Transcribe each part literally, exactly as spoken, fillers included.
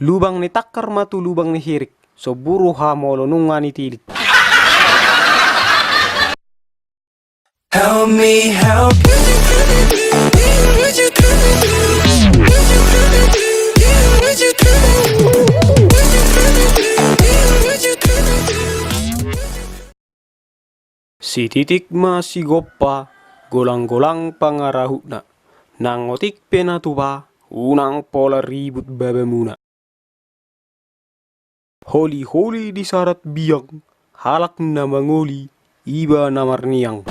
Lubang ni tangkar ma tu lubang ni hirik, so buru hamu olo nunga ni tilik. Help me help. Sititik ma sigompa, golang-golang pangarahutna. Nang otik pe na tupa, unang pola ribut babamuna. Holi-holi di sarat biang, halak na mangoli, iba na marniang.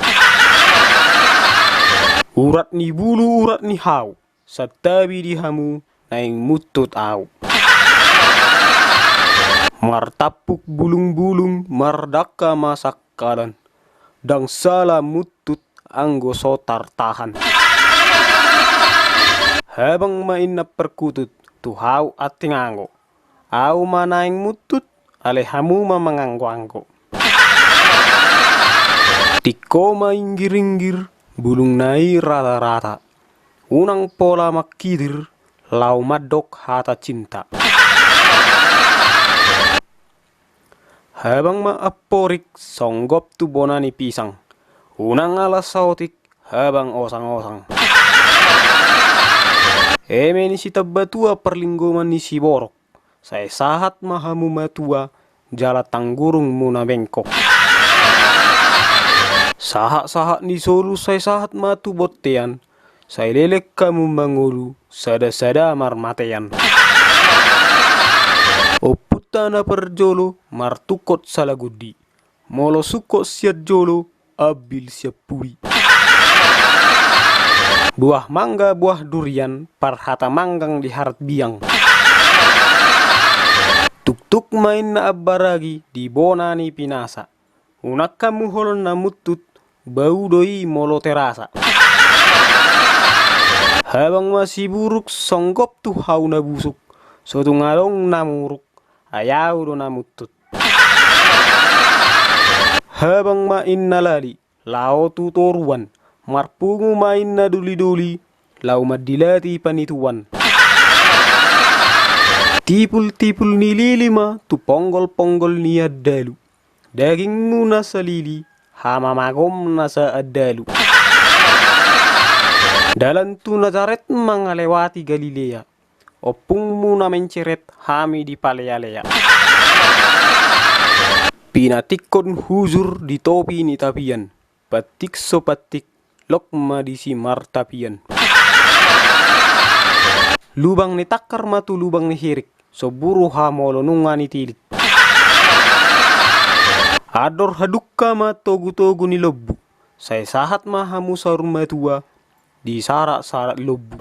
Urat ni bulu, urat ni hau, santabi di hamu naeng muntut au. Martampuk bulung-bulung, mardangka ma sangkalan, ndang sala muntut anggo so tartahan. Habang ma inna perkutut tu hau anting anggo, au ma naeng muntut, alai hamu ma manganggo-anggo. Tingko ma inggir-inggir, bulungna i rata-rata, unang pola mangkitir, laho mandok hata cinta. Habang ma amporik songgop tu bona ni pisang, unang ala saotik habang osang-osang. Eme ni sitambatua parlinggoman ni siborok, sai sahat ma hamu matua jala tanggurungmuna bengkok. Sahat-sahat ni solu sai sahat ma tu bontean, sai leleng hamu mangolu sada-sada marmatean. Ompunta na parjolo martungkot salagundi, molo sungkot sian jolo, ambil sian pudi. Buah mangga buah durian, parhata manggang di harat biang. Tuktuk ma inna ambaragi di bona ni pinasa, unang hamu holon na muntut, bau do i molo terasa. Habang ma siburuk songgop tu hau na busuk, so tung adong na muruk, ai au do na muntut. Habang ma inna lali, laho tu toruan, marpungu ma inna doli-doli, laho mandilati panituan. Tipul-tipul ni lili ma tu ponggol-ponggol ni andalu. Dagingmu na salili, hamamagom na saandalu. Dalan tu Nazaret mangalewati Galilea, ompungmu na menceret hami di palea-lea. Pinatingkon hujur di topi ni tapian, pantik so pantik, lok ma disi martapian. Lubang ni tangkar ma tu lubang ni hirik, so buru hamu olo nunga ni tilik. Andor hadungka ma togu-togu ni lombu, sai sahat ma hamu saur matua di sarak-sarak lombu.